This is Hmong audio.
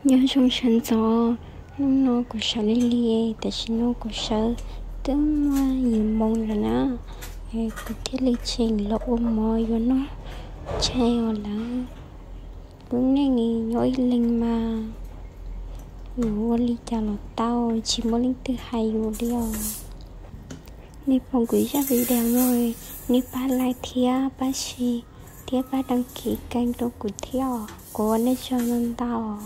Nyob zoo sawv ntxov, hnub no kuv sawv lig lig, tam sim no kuv sawv twb muaj yim moos lawm na, kuv thiaj li tseem los ua mov yuav noj tshais os lawv. Lub neej nyob ib leeg mas yuav ua li cas los tau, tsis muaj leej twg hais yus li os. Nej pom kuv zaj video no, nej pab like thiab pab share thiab pab đăng ký kênh rau kuv thiab os, kuv ua nej tsaug ntau ntau.